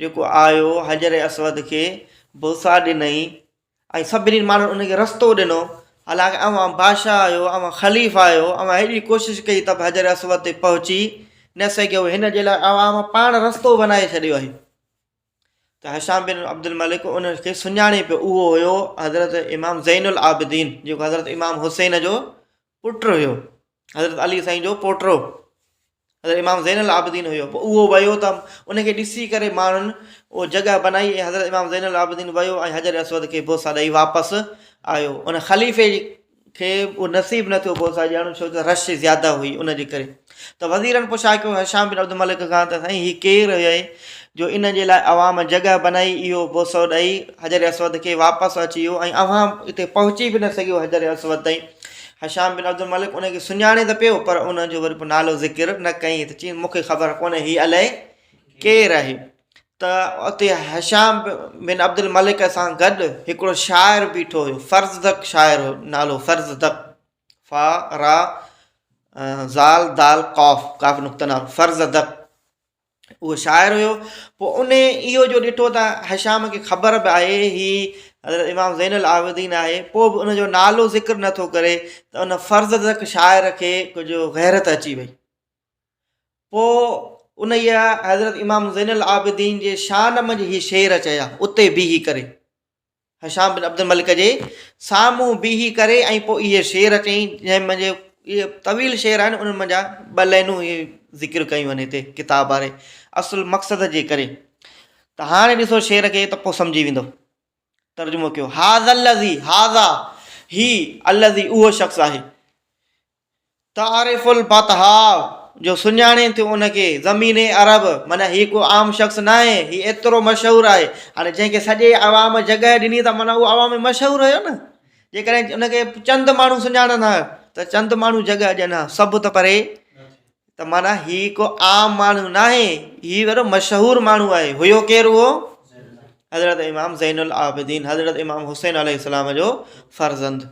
Speaker 1: جيڪو آيو حجر اسود کي بوسا ڏنئي ۽ سڀني ماڻهن ان کي رستو ڏنو، حالانڪ اوهان بادشاهه آهيو، اوهان خليفا آهيو، اوهان هيڏي ڪوشش ڪئي ته به حجر اسود تي پهچي نه سگهيو، هن جي لاء عوام پاڻ رستو بنائي ڇڏيو آهي. ته هشام بن عبدالملڪ ان کي سڃاڻي پيو، اهو هيو حضرت امام زين العابدين، جيڪو حضرت امام حسين جو پٽ هيو، حضرت علي سائين جو پوٽو حضرت امام زين العابدين هيو پوء اهو ويو ته ان کي ڏسي ڪري ماڻهن اهو جڳهه بنائي ۽ حضرت امام زين العابدين ويو ۽ حجر اسود کي بوسا ڏئي واپس آيو ان خليفي کي اهو نصيب نه ٿيو بوسا ڏيڻ ڇو ته رش زياده هئي ان جي ڪري ته وزيرن پڇا ڪيو هشام بن عبدالملڪ کان ته سائين هي ڪير آهي جو ان جي لاء عوام جڳهه بنائي اهو بوسو ڏئي حجر اسود کي واپس اچي ويو ۽ اوهان اتي پهچي به نه سگهيو حجر اسود تائين هشام بن عبدالملڪ ان کي سڃاڻي ته پيو پر ان جو وري پوء نالو ذڪر نه ڪيائين ته چيائين مون کي خبر ڪونهي هي الائي ڪير آهي ته اتي هشام بن عبدالملڪ سان گڏ هڪڙو شاعر بيٺو هيو فرزدق شاعر هو نالو فرزدق فا را ذال دال قاف قاف نقطه نام فرزدق اهو شاعر هيو پوء ان اهو جو ڏٺو ته هشام کي خبر به آهي هي حضرت امام زين العابدين آهي پوء به ان جو نالو ذڪر نٿو ڪري ته ان فرض تڪ شاعر کي ڪجهه غيرت اچي وئي پوء ان حضرت امام زين العابدين جي شان منجهه هي شعر چيا اتي بيهي ڪري هشام بن عبدالملڪ جي سامهون بيهي ڪري ۽ پوء اهي شعر چيائين جنهن منجهه اهي طويل شعر آهن انهن منجهان ٻه لائنون اهي ذڪر ڪيون آهن هتي ڪتاب واري اصل مقصد جي ڪري ته هاڻي ڏسو شعر کي ته پوء سمجهي ويندو ترجمو ڪيو هذا الذي هذا هي الذي اهو شخص آهي تعرف البطحاء جو سڃاڻي ٿيو ان کي زمين عرب معنيٰ هي ڪو عام شخص ناهي هي ايترو مشهور آهي هاڻي جنهن کي سڄي عوام جڳهه ڏني ته معنيٰ اهو عوام ۾ مشهور هيو نه جيڪڏهن ان کي چند ماڻهو سڃاڻن ها ته چند ماڻهو جڳهه ڏين ها سڀ ته پري ته معنيٰ هي ڪو عام ماڻهو ناهي هي وڏو مشهور ماڻهو آهي هيو ڪير اهو حضرت امام زين العابدين حضرت امام حسين عليه السلام جو فرزند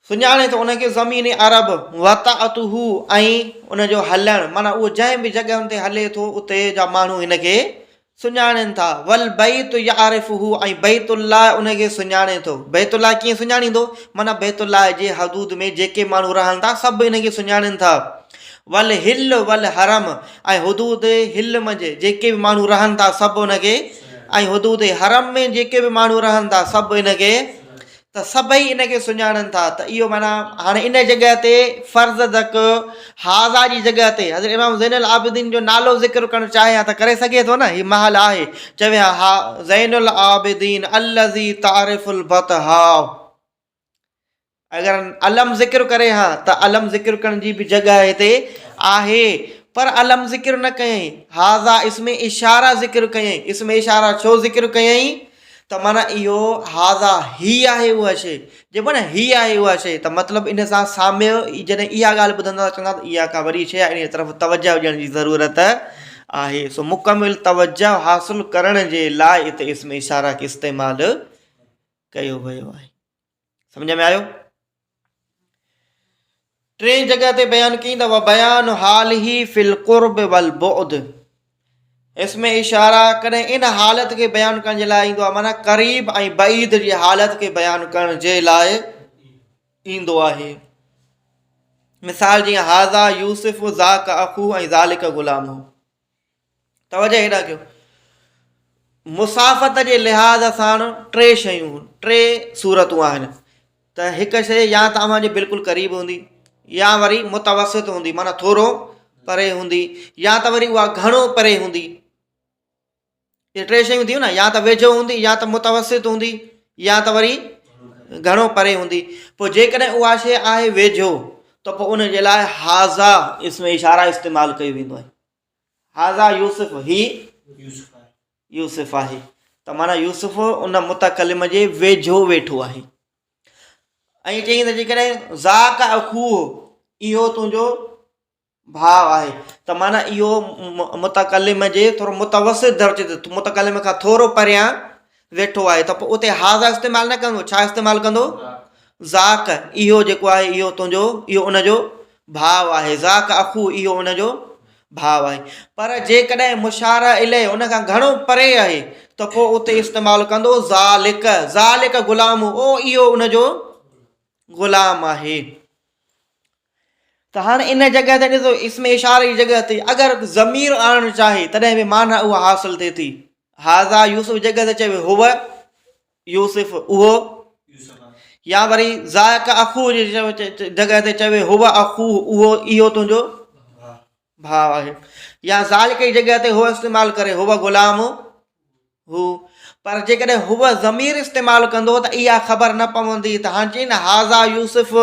Speaker 1: سڃاڻي ٿو ان کي زمين عرب وطأته ۽ ان جو هلڻ معنيٰ اهو جنهن به جڳهن تي هلي ٿو اتي جا ماڻهو هن کي سڃاڻين ٿا والبيت يعرفه ۽ بيت الله ان کي سڃاڻي ٿو بيت الله ڪيئن سڃاڻيندو معنيٰ بيت الله جي حدود ۾ جيڪي ماڻهو رهن ٿا سڀ ان کي سڃاڻين ٿا والحل والحرم ۽ حدود حل منجهه جيڪي به ماڻهو رهن ٿا سڀ ان کي ۽ حدود حرم ۾ جيڪي به ماڻهو رهن ٿا سڀ ان کي ته سڀئي ان کي سڃاڻن ٿا ته اهو معنيٰ هاڻي ان جڳهه تي فرض ڌڪ هذا جي جڳهه تي حضرت امام زين العابدين جو نالو ذڪر ڪرڻ چاهي ها ته ڪري سگهي ٿو نه هي محل آهي چوي ها ها زين العابدين الذي تعرف البطحاء اگر علم ذڪر ڪري ها ته علم ذڪر ڪرڻ جي به جڳهه هتي آهي. پر علم ذڪر نه ڪيائين، هذا اسم اشاره ذڪر ڪيائين، اسم اشاره ڇو ذڪر ڪيائين ته معنيٰ اهو هذا هي آهي اها شيء، چئبو آهي نه هي آهي اها شيء ته مطلب ان سان سامع جڏهن اها ڳالهه ٻڌندا ته چوندا ته اها ڪا وڏي شيء آهي ان طرف توجه ڏيڻ جي ضرورت آهي، سو مڪمل توجه حاصل ڪرڻ جي لاء اتي اسم اشاره کي استعمال ڪيو ويو آهي. سمجھ ۾ آيو؟ ٽين جڳهه تي بيان ڪئي ته وبيان حاله في القرب والبعد اسم اشاره ڪڏهن ان حالت کي بيان ڪرڻ جي لاء ايندو آهي معنيٰ قريب ۽ بعيد جي حالت کي بيان ڪرڻ جي لاء ايندو آهي مثال جيئن هذا يوسف ذاڪ اخو ۽ ذالڪ غلام هو توجه هيڏانهن ڪيو. مسافت جي لحاظ سان ٽي شيون ٽي صورتون آهن ته هڪ شيء يا ته اوهان جي بلڪل قريب هوندي يا وري متوسط هوندي معنيٰ ٿورو پري هوندي يا ته وري اها گهڻو پري هوندي. اهي ٽي شيون ٿيون نه يا ته ويجهو هوندي يا ته متوسط هوندي يا ته وري گهڻو پري هوندي پوء جيڪڏهن اها شيء آهي ويجهو ته پوء ان جي لاء هذا اسم اشاره استعمال ڪيو ويندو آهي. هذا يوسف هي يوسف آهي ته معنيٰ يوسف ان متڪلم جي ويجهو ويٺو آهي ۽ چيائين ته جيڪڏهن ذاڪ اخوه اهو تنهنجو ڀاء آهي ته معنيٰ اهو متڪلم جي ٿورو متوسط درجي تي متڪلم کان ٿورو پريان ويٺو آهي ته پوء اتي هذا استعمال نه ڪندو ڇا استعمال ڪندو ذاڪ اهو جيڪو آهي اهو تنهنجو اهو ان جو ڀاء آهي ذاڪ اخو اهو ان جو ڀاء آهي پر جيڪڏهن مشار اليه ان کان گهڻو پري آهي ته پوء اتي استعمال ڪندو ذالڪ ذالڪ غلام او اهو ان جو غلام آهي ته هاڻي ان جڳهه تي ڏسو اسم اشاري جي جڳهه تي اگر ضمير آڻڻ چاهي تڏهن به معنيٰ اها حاصل ٿئي ٿي هذا يوسف جڳهه تي چوي هو يوسف اهو يا وري ذاڪ اخو جي جڳهه تي چوي هو اخو اهو اهو تنهنجو ڀاء آهي يا ذالڪ جي جڳهه تي هو استعمال ڪري هو غلام هو پر جيڪڏهن هو ضمير استعمال ڪندو ته اها خبر نه پوندي ته هاڻي چئي نه هذا يوسف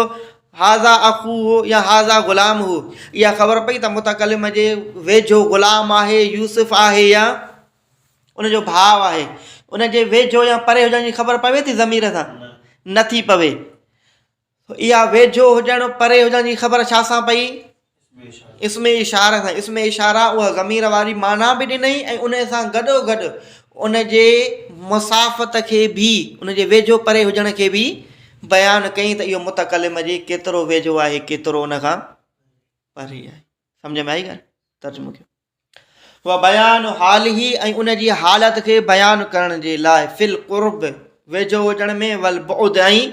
Speaker 1: هذا اخوه يا هذا غلام هو اها خبر پئي ته متڪلم جي ويجهو غلام آهي يوسف آهي يا ان جو ڀاء آهي ان جي ويجهو يا پري هجڻ جي خبر پوي ٿي ضمير سان نه ٿي پوي اها ويجهو هجڻ پري هجڻ جي خبر ڇا سان پئي اسم اشاره سان اسم اشاره اها ضمير واري معنيٰ به ڏنئي ۽ ان سان گڏو گڏ ان جي مسافت کي به ان جي ويجهو پري هجڻ کي به بيان ڪئي ته اهو متڪلم جي ڪيترو ويجهو آهي ڪيترو ان کان پري آهي سمجھ ۾ آئي ڳالهه ترجمو ڪيو و بيان حاله ۽ ان جي حالت کي بيان ڪرڻ جي لاء في القرب ويجهو هجڻ ۾ والبعد ۽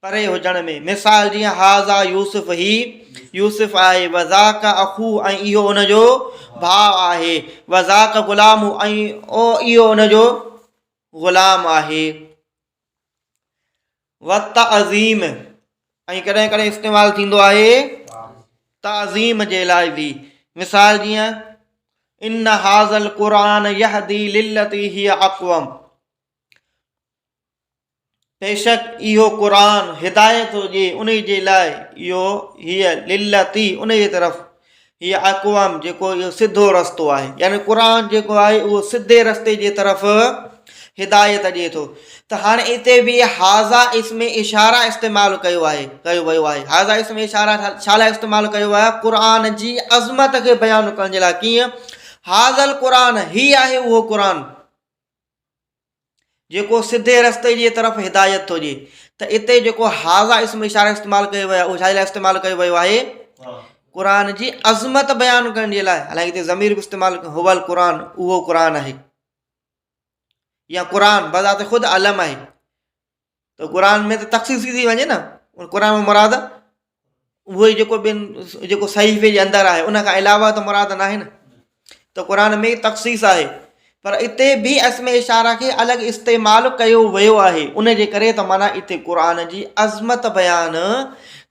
Speaker 1: پري هجڻ ۾ مثال جيئن هذا يوسف هي يوسف آهي وذاڪ اخو ۽ اهو ان جو ڀاء آهي وذاڪ غلام ۽ اهو ان جو غلام آهي والتعظيم ۽ ڪڏهن ڪڏهن استعمال ٿيندو آهي تعظيم جي لاء به مثال جيئن ان هذا القرآن يهدي للتي هي اقوم بيشڪ اهو قرآن هدايت هجي ان جي لاء اهو هي للتي ان جي طرف هي اقوم جيڪو اهو سڌو رستو آهي يعني قرآن جيڪو آهي اهو سڌي رستي جي طرف هدايت ڏئي ٿو ته هاڻي اتي به هذا اسم اشاره استعمال ڪيو آهي ڪيو ويو آهي هذا اسم اشاره ڇا لاء استعمال ڪيو آهي قرآن جي عظمت کي بيان ڪرڻ جي لاء ڪيئن هذا القرآن هي آهي اهو قرآن جيڪو سڌي رستي جي طرف هدايت ٿو ڏئي ته اتي جيڪو هذا اسم اشاره استعمال ڪيو ويو آهي اهو ڇا جي لاء استعمال ڪيو ويو آهي قرآن جي عظمت بيان ڪرڻ جي لاء حالانڪه اتي ضمير به استعمال هو القرآن اهو قرآن آهي يا قرآن بذات خود علم آهي ته قرآن ۾ ته تخصيص ٿي وڃي نه قرآن مان مراد اهو ئي جيڪو ٻن جيڪو صحيفي جي اندر آهي ان کان علاوه ته مراد ناهي نه ته قرآن ۾ تخصيص آهي پر اتي به اسم اشاره کي الڳ استعمال ڪيو ويو آهي ان جي ڪري ته معنيٰ اتي قرآن جي عظمت بيان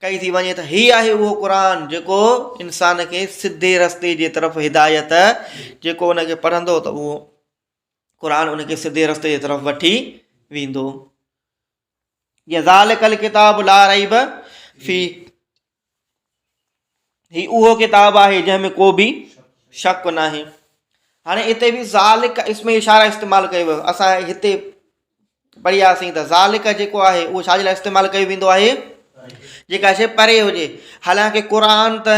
Speaker 1: ڪئي ٿي وڃي ته هي آهي اهو قرآن جيڪو انسان کي سڌي رستي جي طرف هدايت جيڪو ان کي پڙهندو ته اهو قرآن ان کي سڌي رستي جي طرف وٺي ويندو. جيئن ذالڪ الڪتاب لا ريب في هي اهو ڪتاب آهي جنهن ۾ ڪو به شڪ ناهي. هاڻي اتي به ذالڪ اسم اشاره استعمال ڪيو ويو. اسان هتي پڙهياسين ته ذالڪ جيڪو آهي اهو ڇا جي لاء استعمال ڪيو ويندو آهي؟ جيڪا شيء پري هجي. حالانڪه قرآن ته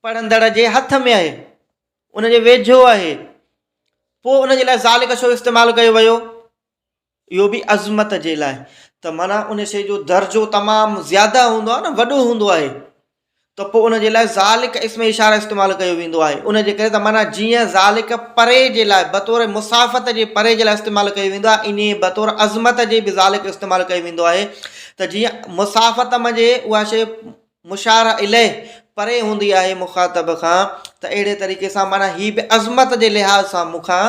Speaker 1: پڙهندڙ جي هٿ ۾ آهي، ان جي ويجهو آهي، پوء ان جي لاء ذالڪ ڇو استعمال ڪيو ويو؟ اهو به عظمت جي لاء ته معنيٰ ان شيء جو درجو تمام زياده هوندو آهي نه وڏو هوندو آهي ته پوء ان جي لاء ذالڪ اسم اشاره استعمال ڪيو ويندو آهي ان جي ڪري ته معنيٰ جيئن ذالڪ پري جي لاء بطور مسافت جي پري جي لاء استعمال ڪيو ويندو آهي انهي بطور عظمت جي به ذالڪ استعمال ڪيو ويندو آهي ته جيئن مسافت منجهه اها شيء مشار اليه پري هوندي آهي مخاطب کان ته اهڙي طريقي سان معنيٰ هي به عظمت جي لحاظ سان مون کان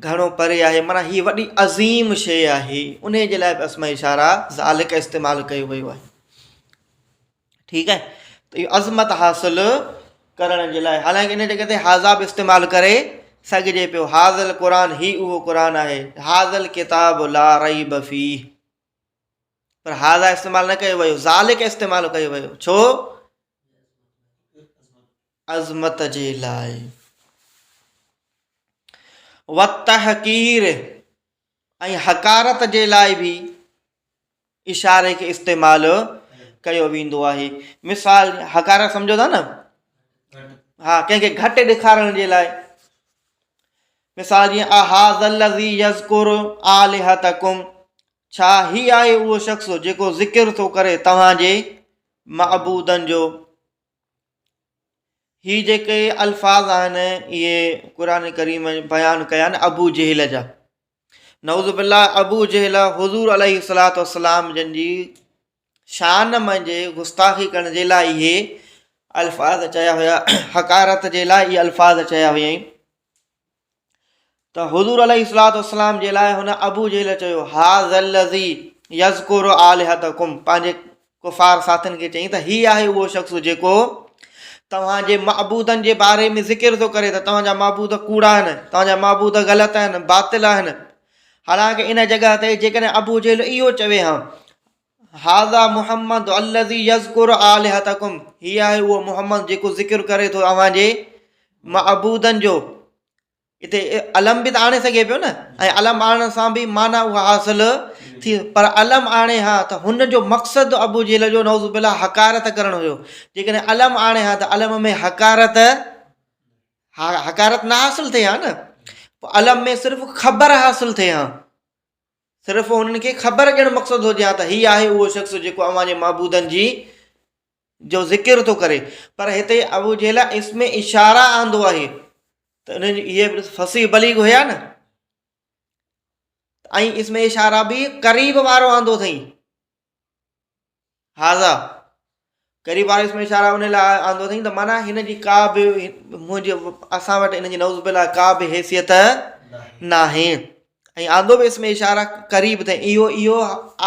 Speaker 1: گهڻو پري آهي معنيٰ هي وڏي عظيم شيء آهي انهي جي لاء به اسم اشاره ذالڪ استعمال ڪيو ويو آهي ٺيڪ آهي ته اهو عظمت حاصل ڪرڻ جي لاء حالانڪه ان جڳهه تي هاذا به استعمال ڪري سگهجي پيو هاذا القرآن هي اهو قرآن آهي هاذا الڪتاب لا ريب فيه پر هاذا استعمال نه ڪيو ويو ذالڪ استعمال ڪيو ويو ڇو عظمت جي لاء وتحقير ۽ حقارت جي لاء به اشاري کي استعمال ڪيو ويندو آهي مثال حقارت سمجھو ٿا نه ها ڪنهن کي گهٽ ڏيکارڻ جي لاء مثال جيئن اهذا الذي يذڪر آلهتڪم ڇا هي آهي اهو شخص جيڪو ذڪر ٿو ڪري توهان جي معبودن جو؟ هي جيڪي الفاظ آهن اهي قرآن ڪريم بيان ڪيا آهن ابو جهل جا. نعوذ بالله ابو جهل حضور عليه الصلوة والسلام جن جي شان منجي گستاخي ڪرڻ جي لاء اهي الفاظ چيا هيا حقارت جي لاء اهي الفاظ چيا هيائين. ته حضور عليه الصلوة والسلام جي لاء هن ابو جهل چيو هذا الذي يذڪر آلهتڪم پنهنجي ڪفار ساٿين کي چيائين ته هي آهي اهو شخص جيڪو توهان جي معبودن جي باري ۾ ذڪر ٿو ڪري ته توهان جا معبود ڪوڙا آهن توهان جا معبود غلط آهن باطل آهن حالانڪه ان جڳهه تي جيڪڏهن ابو جهل اهو چوي ها هذا محمد الذي يذڪر آلهتڪم هي آهي اهو محمد جيڪو ذڪر ڪري ٿو اوهان جي معبودن جو اتي علم به ته آڻي سگهي پيو نه ۽ علم آڻڻ سان به معنيٰ اها حاصل ٿي پر علم آڻي ها ته هن جو مقصد ابو جهل جو نعوذ بالله حقارت ڪرڻ هيو جيڪڏهن علم آڻي ها ته علم ۾ حقارت حقارت نه حاصل ٿئي ها نه علم ۾ صرف خبر حاصل ٿئي ها صرف انهن کي خبر ڏيڻ مقصد هجي ها ته هي آهي اهو شخص جيڪو اوهان جي معبودن جي جو ذڪر ٿو ڪري پر هتي ابو جهل اسم اشاره آندو آهي ته انهن جي اهي به فصيح بليغ هيا نه ۽ اسم اشاره به قريب وارو آندو اٿئي هذا قريب وارو اسم اشاره ان لاء آندو اٿئي ته معنيٰ هن جي ڪا به منهنجي اسان وٽ ان جي نعوذ بالله ڪا به حيثيت ناهي ۽ آندو به اسم اشاره قريب اٿئي اهو اهو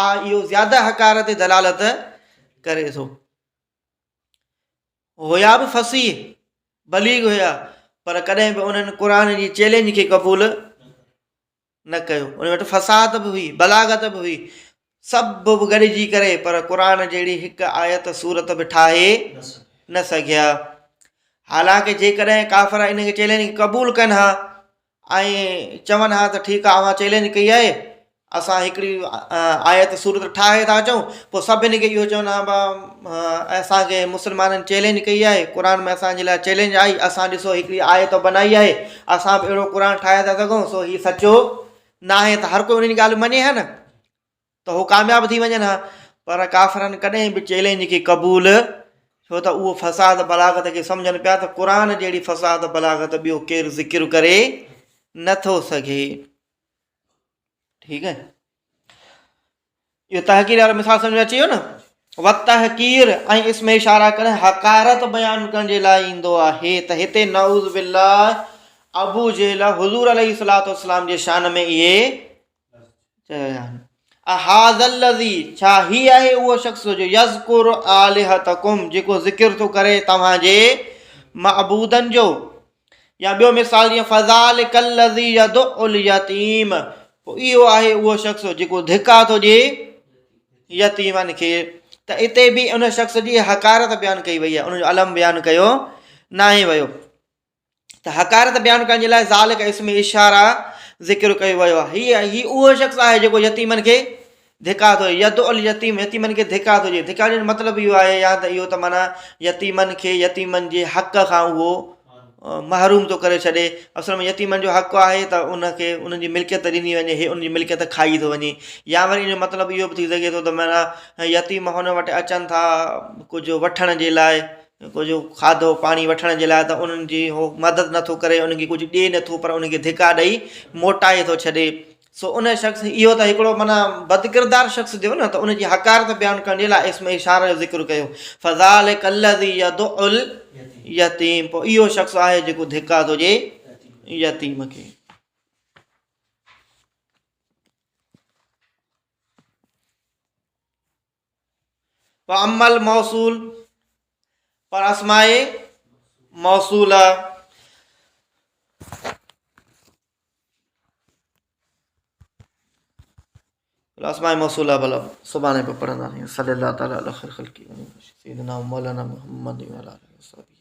Speaker 1: اهو زياده حقارت دلالت ڪري ٿو هيا به فصيح بليغ هيا پر ڪڏهن به انهن قرآن جي چئلينج کي قبول نه ڪيو. ان وٽ فصاحت به هئي، بلاغت به هئي، سڀ به گڏجي ڪري پر قرآن جهڙي هڪ آيت سورت به ٺاهي نه سگهيا. حالانڪه جيڪڏهن ڪافر ان کي چئلينج کي قبول ڪن ها ۽ چون ها ته ٺيڪ آهي اوهان چئلينج ڪئي آهي اسان هڪڙي آيت سورت ٺاهي ٿا اچون پوء سڀني کي اهو چون ها اسان کي مسلمانن چئلينج ڪئي آهي قرآن ۾ اسان جي لاء چئلينج آئي اسان ڏسو هڪڙي آيت بنائي آهي اسان به اهڙو قرآن ٺاهي ٿا سگهون سو هي سچو ناهي ته هر ڪوئي انهن جي ڳالهه مڃي ها نه ته هو ڪامياب ٿي وڃن ها پر ڪافرن ڪڏهن به چئلينج کي قبول ڇو ته اهو فساد بلاغت کي سمجهن پيا ته قرآن جهڙي فساد بلاغت ٻيو ڪير ذڪر ڪري نٿو سگهي ٺيڪ آهي اهو تحقير وارو مثال سمجھ ۾ اچي ويو نه وتحقير ۽ اسم اشاره ڪري حقارت بيان ڪرڻ جي لاء ايندو آهي ته هتي نعوذ بالله ابو جهل حضور عليه الصلوة والسلام جي شان ۾ اهي چيا آهن اهذا الذي ڇا هي آهي اهو شخص جو يذڪر الهتڪم جيڪو ذڪر ٿو ڪري توهان جي معبودن جو يا ٻيو مثال جيئن فذلک الذي يدع اليتيم پوء اهو آهي اهو شخص جيڪو ڌڪا ٿو ڏئي يتيمن کي ته اتي به ان شخص جي حقارت بيان ڪئي وئي آهي ان جو علم بيان ڪيو ناهي ويو. ته حقارت بيان ڪرڻ جي لاء ذالڪ اسم اشاره ذڪر ڪيو ويو آهي. هي هي اهو شخص آهي جيڪو يتيمن کي ڌڪا ٿو ڏئي. يدع اليتيم يتيمن کي ڌڪا ٿو ڏئي. ڌڪا ڏيڻ جو مطلب اهو آهي يا ته اهو ته معنيٰ يتيمن کي يتيمن جي حق کان اهو محروم ٿو ڪري ڇڏي. اصل ۾ يتيمن جو حق آهي ته ان کي انهن جي ملڪيت ڏني وڃي هي ان جي ملڪيت کائي ٿو وڃي. يا وري ان جو مطلب اهو به ٿي سگهي ٿو ته معنيٰ يتيم هن وٽ اچن ٿا ڪجهه وٺڻ جي لاء ڪجهه کاڌو پاڻي وٺڻ جي لاء ته انهن جي هو مدد نٿو ڪري انهن کي ڪجهه ڏئي نٿو پر انهن کي ڌڪا ڏئي موٽائي ٿو ڇڏي سو ان شخص اهو ته هڪڙو معنيٰ بدڪردار شخص ٿيو نه ته ان جي حقارت بيان ڪرڻ جي لاء اسم اشاره جو ذڪر ڪيو فذلک الذي يدع اليتيم پوء اهو شخص آهي جيڪو ڌڪا ٿو ڏئي يتيم کي. واما الموصول پر اسماء موصوله اسماء موصوله بلا سڀاڻي به پڙهنداسين صلي الله تعالي علي خير خلقه سيدنا مولانا محمد وعلى اله وصحبه.